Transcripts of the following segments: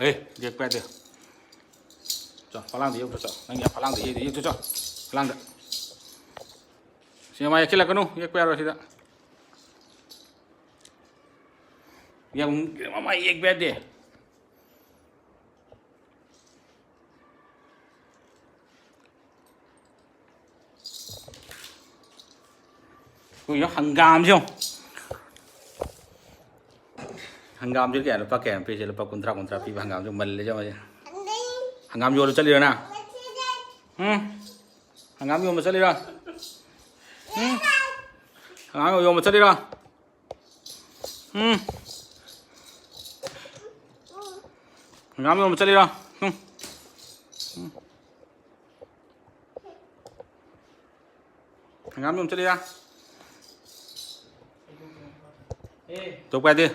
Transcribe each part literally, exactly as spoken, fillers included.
ꯑꯦ, ꯌꯦꯛꯄ ꯌꯥꯗꯦ꯫ ꯆꯣ, ꯐꯂꯥꯡꯗ ꯌꯦꯛꯎꯆꯣ, ꯆꯣ꯫ ꯅꯪꯒꯤ ꯐꯂꯥꯡꯗ ꯌꯦꯛꯏꯗꯣ ꯌꯦꯛꯎꯆꯣ, ꯆꯣ꯫ ꯐꯂꯥꯡꯗ꯫ ꯁꯤ ꯃꯃꯥꯏ ꯌꯦꯛꯁꯤꯜꯂꯛꯀꯅꯨ, ꯌꯦꯛꯄ ꯌꯥꯔꯣꯏ ꯁꯤꯗ꯫ ꯌꯥꯝ ꯃꯃꯥꯏ ꯌꯦꯛꯄ ꯌꯥꯗꯦ꯫ ꯑꯩꯈꯣꯏꯒꯤ ꯍꯪꯒꯥꯝꯁꯦ ꯌꯦꯡꯉꯨ꯫ ꯍꯪꯒꯥꯝꯁꯦ ꯀꯌꯥ, ꯂꯨꯄꯥ ꯀꯌꯥ ꯄꯤꯔꯤꯁꯦ? ꯂꯨꯄꯥ ꯀꯨꯟꯊ꯭ꯔꯥ, ꯀꯨꯟꯊ꯭ꯔꯥ ꯄꯤꯕ ꯍꯪꯒꯥꯝꯁꯦ ꯃꯜꯂꯦ, ꯌꯦꯡꯉꯨ꯫ ꯍꯪꯒꯥꯝ ꯌꯣꯜꯂꯨ ꯆꯠꯂꯤꯔꯣ ꯅꯪ? ꯎꯝ? ꯍꯪꯒꯥꯝ ꯌꯣꯟꯕ ꯆꯠꯂꯤꯔꯣ? ꯎꯝ? ꯍꯪꯒꯥꯝ ꯌꯣꯟꯕ ꯆꯠꯂꯤꯔꯣ? ꯎꯝ? ꯍꯪꯒꯥꯝ ꯌꯣꯟꯕ ꯆꯠꯂꯤꯔꯣ? ꯎꯝ? ꯎꯝ? ꯍꯪꯒꯥꯝ ꯌꯣꯟ ꯆꯠꯂꯤꯔꯥ? ꯇꯧꯕ ꯌꯥꯗꯦ꯫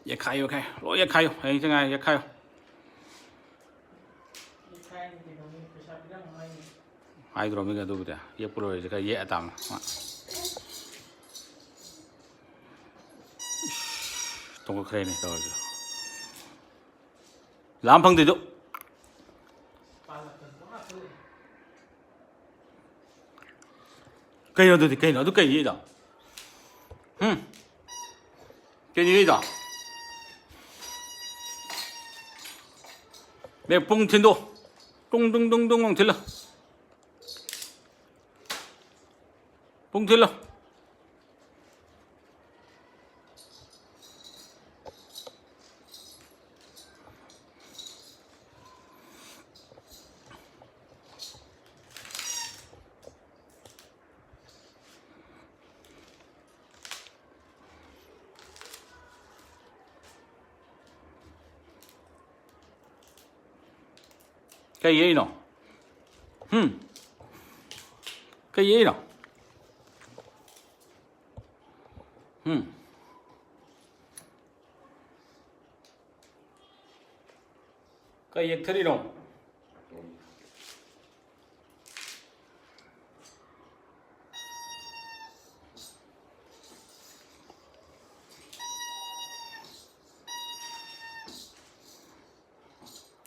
ꯌꯦꯛꯈꯥꯏꯌꯨ, ꯌꯦꯛꯈꯥꯏꯌꯨ꯫ ꯂꯣꯏ ꯌꯦꯛꯈꯥꯏꯌꯨ꯫ ꯍꯌꯦꯡ ꯆꯪꯉꯥꯏ ꯌꯦꯛꯈꯥꯏꯌꯨ꯫ ꯍꯥꯏꯗ꯭ꯔꯣ ꯃꯤꯒ ꯑꯗꯨꯕꯨꯗꯤ꯫ ꯌꯦꯛꯄ ꯂꯣꯏꯔꯗꯤ ꯈꯔ ꯌꯦꯛꯑ ꯇꯥꯕꯅꯤ ꯃꯥ꯫ ꯏꯁ, ꯇꯣꯡꯈꯠꯈ꯭ꯔꯦꯅꯦ ꯇꯧꯔꯤꯁꯦ꯫ ꯂꯥꯝ ꯐꯪꯗꯦꯗꯣ꯫ ꯀꯩꯅꯣ ꯑꯗꯨꯗꯤ? ꯀꯩꯅꯣ ꯑꯗꯨ? ꯀꯩ ꯌꯦꯛꯏꯗꯣ? ꯍꯨꯝ? ꯀꯩ ꯌꯦꯛꯏꯗꯣ? ꯃꯦ, ꯄꯨꯡ ꯊꯤꯟꯗꯣ꯫ ꯇꯨꯡ, ꯇꯨꯡ, ꯇꯨꯡ, ꯇꯨꯡ ꯑꯃꯨꯛ ꯊꯤꯜꯂꯣ꯫ ꯄꯨꯡ ꯊꯤꯜꯂꯣ꯫ ꯀꯩ ꯌꯦꯛꯏꯅꯣ? ꯍꯨꯝ? ꯀꯩ ꯌꯦꯛꯏꯅꯣ? ꯍꯨꯝ? ꯀꯩ ꯌꯦꯛꯊꯔꯤꯅꯣ?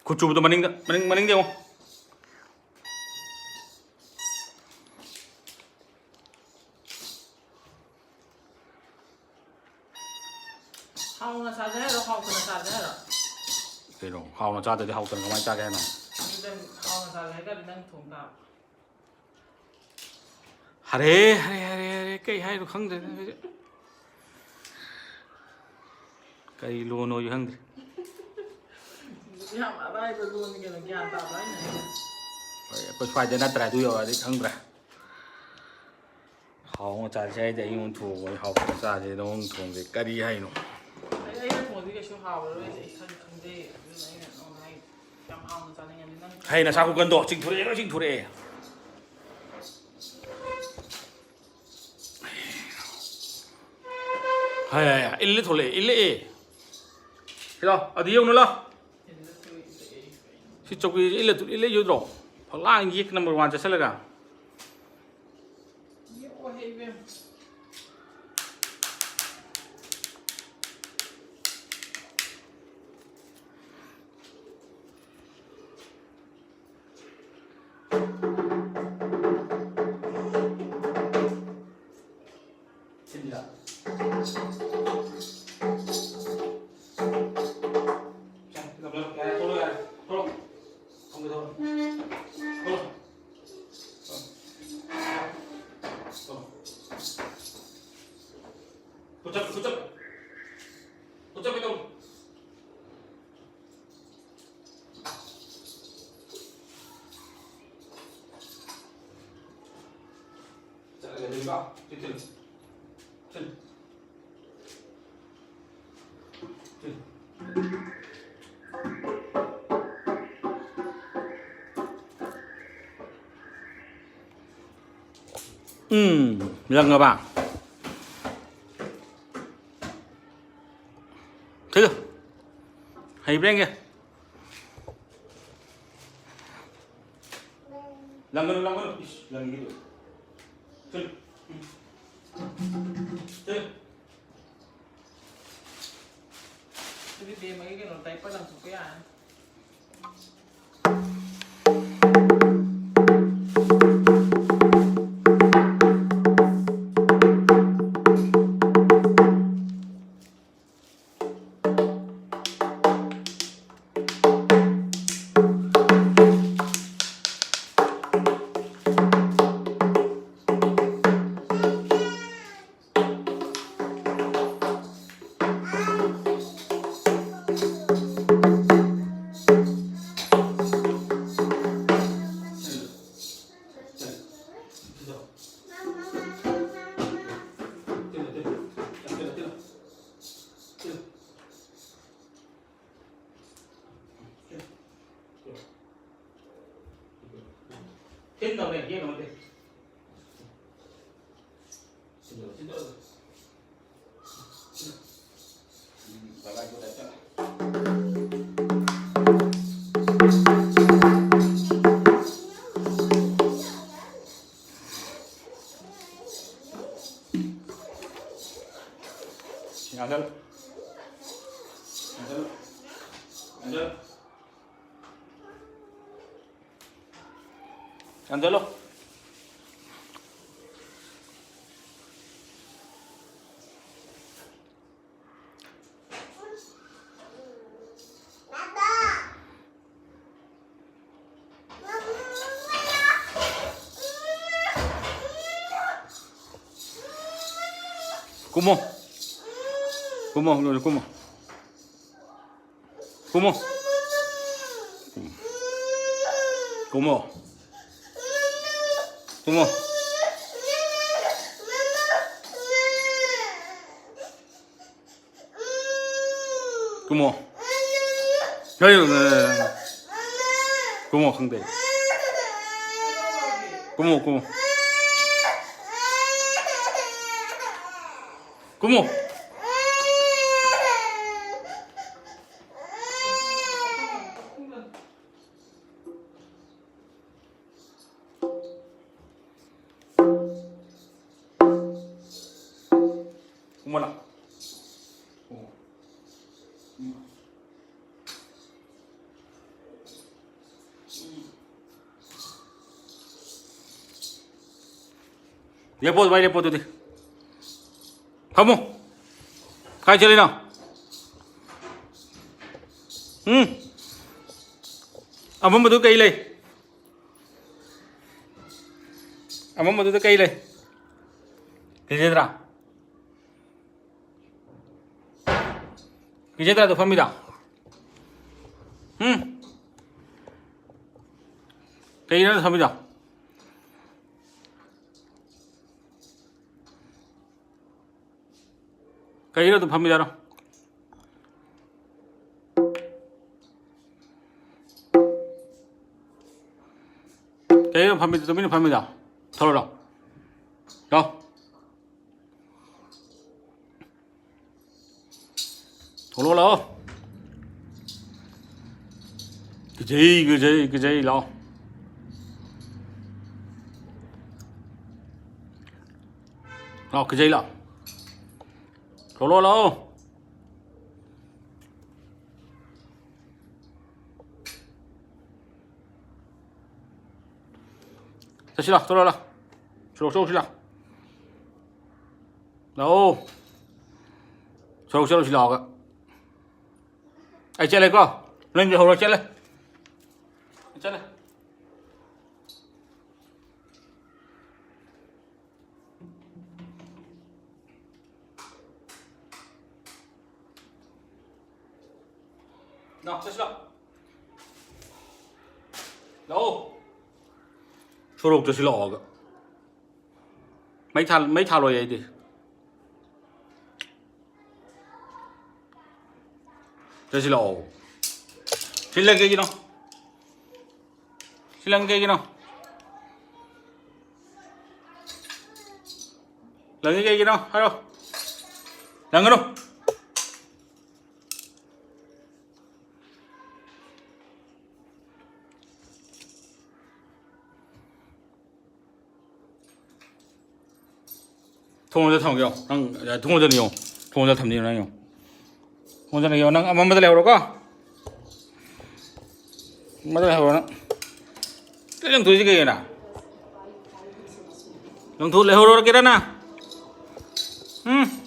ꯈꯨꯠ ꯆꯨꯕꯗꯣ ꯃꯅꯤꯡꯗ, ꯃꯅꯤꯡ, ꯃꯅꯤꯡꯗ ꯌꯦꯡꯉꯣ꯫ ꯍꯥꯎꯅ ꯆꯥꯖꯦ ꯍꯥꯏꯔꯣ, ꯍꯥꯎꯇꯅ ꯆꯥꯖꯦ ꯍꯥꯏꯔꯣ? ꯀꯩꯅꯣ, ꯍꯥꯎꯅ ꯆꯥꯗ꯭ꯔꯗꯤ ꯍꯥꯎꯇꯅ ꯀꯃꯥꯏꯅ ꯆꯥꯒꯦ ꯍꯥꯏꯅꯣ? ꯑꯗꯨꯗꯤ ꯍꯥꯎꯅ ꯆꯥꯖꯦ ꯍꯥꯏꯇꯥꯔꯗꯤ ꯅꯪ ꯊꯣꯡ ꯇꯥꯕ꯫ ꯍꯔꯦ, ꯍꯔꯦ, ꯍꯔꯦ, ꯍꯔꯦ, ꯀꯩ ꯍꯥꯏꯅꯣ ꯈꯪꯗ꯭ꯔꯦꯗ ꯑꯩꯁꯨ꯫ ꯀꯔꯤ ꯂꯣꯟꯅꯣꯁꯨ ꯈꯪꯗ꯭ꯔꯦ꯫ ꯌꯥꯝ ꯑꯔꯥꯏꯕ ꯂꯣꯟꯅꯤ ꯀꯩꯅꯣ, ꯒ꯭ꯌꯥꯟ ꯇꯥꯕ ꯍꯥꯏꯅ꯫ ꯍꯣꯏ, ꯑꯩꯈꯣꯏ ꯁ꯭ꯋꯥꯏꯗ ꯅꯠꯇ꯭ꯔꯦ, ꯑꯗꯨ ꯌꯧꯔꯛꯑꯗꯤ ꯈꯪꯗ꯭ꯔꯦ꯫ ꯍꯥꯎꯅ ꯆꯥꯁꯦ ꯍꯥꯏꯗꯤ ꯑꯩꯉꯣꯟꯗ ꯊꯣꯡꯕꯅꯤ, ꯍꯥꯎꯅ ꯆꯥꯁꯦ ꯅꯉꯣꯟꯗ ꯊꯣꯡꯁꯦ ꯀꯔꯤ ꯍꯥꯏꯅꯣ? ꯑꯩ, ꯑꯩꯅ ꯊꯣꯡꯉꯗꯤ ꯀꯩꯁꯨ ꯍꯥꯎꯔꯔꯣꯏꯁꯦ, ꯑꯩ ꯈꯪ-, ꯈꯪꯖꯩꯌꯦ꯫ ꯑꯗꯨꯅ ꯑꯩꯅ ꯅꯉꯣꯟꯗ ꯍꯥꯏ-, ꯌꯥꯝ ꯍꯥꯎꯅ ꯆꯥꯅꯤꯡꯉꯗꯤ ꯅꯪ ꯍꯩ, ꯅꯁꯥ ꯈꯨꯀꯟꯗꯣ ꯆꯤꯡꯊꯣꯔꯛꯑꯦ, ꯂꯣꯏ ꯆꯤꯡꯊꯣꯔꯛꯑꯦ꯫ ꯍꯥꯏ, ꯍꯥꯏ, ꯍꯥꯏ, ꯏꯜꯂꯦ ꯊꯣꯛꯂꯛꯑꯦ, ꯏꯜꯂꯛꯑꯦ꯫ ꯁꯤ ꯂꯥꯎ, ꯑꯗꯨ ꯌꯦꯡꯉꯨꯅ ꯂꯥꯎ꯫ ꯁꯤ ꯆꯧꯀ꯭ꯔꯤꯁꯦ ꯏꯜꯂ ꯏꯜꯂ ꯌꯣꯗ꯭ꯔꯣ? ꯐꯛꯂꯥꯡ ꯌꯦꯛ ꯅꯝꯕꯔ ꯋꯥꯟ ꯆꯠꯁꯜꯂꯒ꯫ ꯌꯦꯛꯑꯣ ꯍꯦ ꯏꯕꯦꯝ꯫ Push up, push up. Push up ito. Sa lagay ba? Titil. Titil. Titil. ꯎꯝ, ꯂꯪꯉꯕ? ꯊꯤꯜꯂꯨ꯫ ꯍꯩꯕ꯭ꯔꯥ ꯌꯦꯡꯒꯦ꯫ ꯂꯪꯒꯅꯨ, ꯂꯪꯒꯅꯨ꯫ ꯏꯁ, ꯂꯪꯒꯤꯗꯨ꯫ ꯊꯤꯜꯂꯨ꯫ ꯎꯝ꯫ ꯊꯤꯜꯂꯨ꯫ ꯑꯗꯨꯗꯤ ꯕꯦꯝꯃꯒꯤ ꯀꯩꯅꯣ, diaper ꯂꯪꯊꯣꯛꯄ ꯌꯥꯔꯅꯤ꯫ ꯊꯤꯟꯗꯧꯅꯦ, ꯌꯦꯠꯅꯧ ꯅꯠꯇꯦ꯫ ꯊꯤꯟꯗꯧ, ꯊꯤꯟꯗꯧ꯫ ꯎꯝ, ꯕꯥꯏ ꯕꯥꯏ, ꯒꯨꯗ ꯅꯥꯏꯠ, ꯆꯠꯂꯣ꯫ ꯌꯥꯟꯁꯤꯜꯂꯨ꯫ ꯌꯥꯟꯁꯤꯜꯂꯨ꯫ ꯌꯥꯟꯁꯤꯜꯂꯨ꯫ ꯌꯥꯟꯁꯤꯜꯂꯨ꯫ ꯀꯨꯝꯃꯣ꯫ ꯀꯨꯝꯃꯣ, ꯂꯣꯏꯔꯦ, ꯀꯨꯝꯃꯣ꯫ ꯀꯨꯝꯃꯣ꯫ ꯀꯨꯝꯃꯣ꯫ ꯀꯨꯝꯃꯣ꯫ ꯀꯨꯝꯃꯣ꯫ ꯍꯩ, ꯀꯨꯝꯃꯣ ꯈꯪꯗꯦ꯫ ꯀꯨꯝꯃꯣ, ꯀꯨꯝꯃꯣ꯫ ꯀꯨꯝꯃꯣ꯫ ꯀꯨꯝꯃꯣ ꯂꯥꯎ꯫ ꯀꯨꯝꯃꯣ꯫ ꯀꯨꯝꯃꯣ꯫ ꯂꯦꯞꯄꯣ, ꯑꯗꯨꯃꯥꯏꯅ ꯂꯦꯞꯄꯣ ꯑꯗꯨꯗꯤ꯫ ꯐꯝꯃꯣ꯫ ꯀꯥꯏ ꯆꯠꯂꯤꯅꯣ? ꯎꯝ? ꯑꯃꯝꯕꯗꯨ ꯀꯩ ꯂꯩ? ꯑꯃꯝꯕꯗꯨꯗ ꯀꯩ ꯂꯩ? ꯀꯤꯖꯗ꯭ꯔꯥ? ꯀꯤꯖꯗ꯭ꯔꯥ ꯑꯗꯨ ꯐꯝꯃꯤꯗꯣ? ꯎꯝ? ꯀꯩꯒꯤꯅꯣ ꯑꯗꯨ ꯐꯝꯃꯤꯗꯣ? ꯀꯩꯒꯤꯅꯣ ꯑꯗꯨ ꯐꯝꯃꯤꯗꯣ? ꯀꯩꯒꯤꯅꯣ ꯐꯝꯃꯤꯗꯣ? ꯇꯨꯃꯤꯟꯅ ꯐꯝꯃꯤꯗꯣ? ꯊꯣꯛꯂꯛꯑꯣ꯫ ꯂꯥꯛꯑꯣ꯫ ꯊꯣꯛꯂꯛꯑꯣ, ꯂꯥꯛꯑꯣ꯫ ꯀꯤꯖꯩ, ꯀꯤꯖꯩ, ꯀꯤꯖꯩ, ꯂꯥꯛꯑꯣ꯫ ꯂꯥꯛꯑꯣ, ꯀꯤꯖꯩ, ꯂꯥꯛꯑꯣ꯫ ꯊꯣꯛꯂꯛꯑꯣ, ꯂꯥꯛꯑꯣ꯫ ꯆꯠꯁꯤ ꯂꯥꯎ, ꯆꯠꯂꯣ ꯂꯥꯎ꯫ ꯁꯣꯔꯣꯛ ꯆꯠꯂꯨꯁꯤ ꯂꯥꯎ꯫ ꯂꯥꯛꯑꯣ꯫ ꯁꯣꯔꯣꯛ ꯆꯠꯂꯨꯁꯤ ꯂꯥꯎꯒ꯫ ꯑꯩ ꯆꯠꯂꯦꯀꯣ꯫ ꯅꯪꯁꯨ ꯍꯧꯔ ꯆꯠꯂꯦ꯫ ꯆꯠꯂꯦ꯫ ꯂꯥꯛꯑꯣ, ꯆꯠꯁꯤ ꯂꯥꯛꯑꯣ꯫ ꯂꯥꯛꯑꯣ꯫ ꯁꯣꯔꯣꯛꯇ ꯁꯤ ꯂꯥꯛꯑꯣꯒ꯫ ꯃꯩ ꯊꯥ-, ꯃꯩ ꯊꯥꯜꯂꯣꯏ ꯑꯩꯗꯤ꯫ ꯆꯠꯁꯤ ꯂꯥꯛꯑꯣ꯫ ꯁꯤ ꯂꯪ ꯀꯩꯒꯤꯅꯣ? ꯁꯤ ꯂꯪ ꯀꯩꯒꯤꯅꯣ? ꯂꯪꯉꯤ ꯀꯩꯒꯤꯅꯣ? ꯍꯥꯏꯔꯣ꯫ ꯂꯪꯒꯅꯨ꯫ ꯊꯣꯡꯗ ꯊꯝꯒꯦ ꯌꯦꯡꯉꯣ꯫ ꯅꯪ, ꯊꯣꯡꯗꯅ ꯌꯦꯡꯉꯣ꯫ ꯊꯣꯡꯗ ꯊꯝꯅꯤ ꯅꯪ ꯌꯦꯡꯉꯣ꯫ ꯊꯣꯡꯗꯅ ꯌꯦꯡꯉꯣ꯫ ꯅꯪ ꯑꯃꯝꯕꯗ ꯂꯩꯍꯧꯔꯣꯀꯣ꯫ ꯑꯃꯝꯕꯗ ꯂꯩꯍꯧꯔꯣ ꯅꯪ꯫ ꯂꯪꯊꯣꯛꯏꯁꯤ ꯀꯩꯒꯤꯅꯣ? ꯂꯪꯊꯣꯛ ꯂꯩꯍꯧꯔꯒꯦꯔ ꯅꯪ? ꯎꯝ?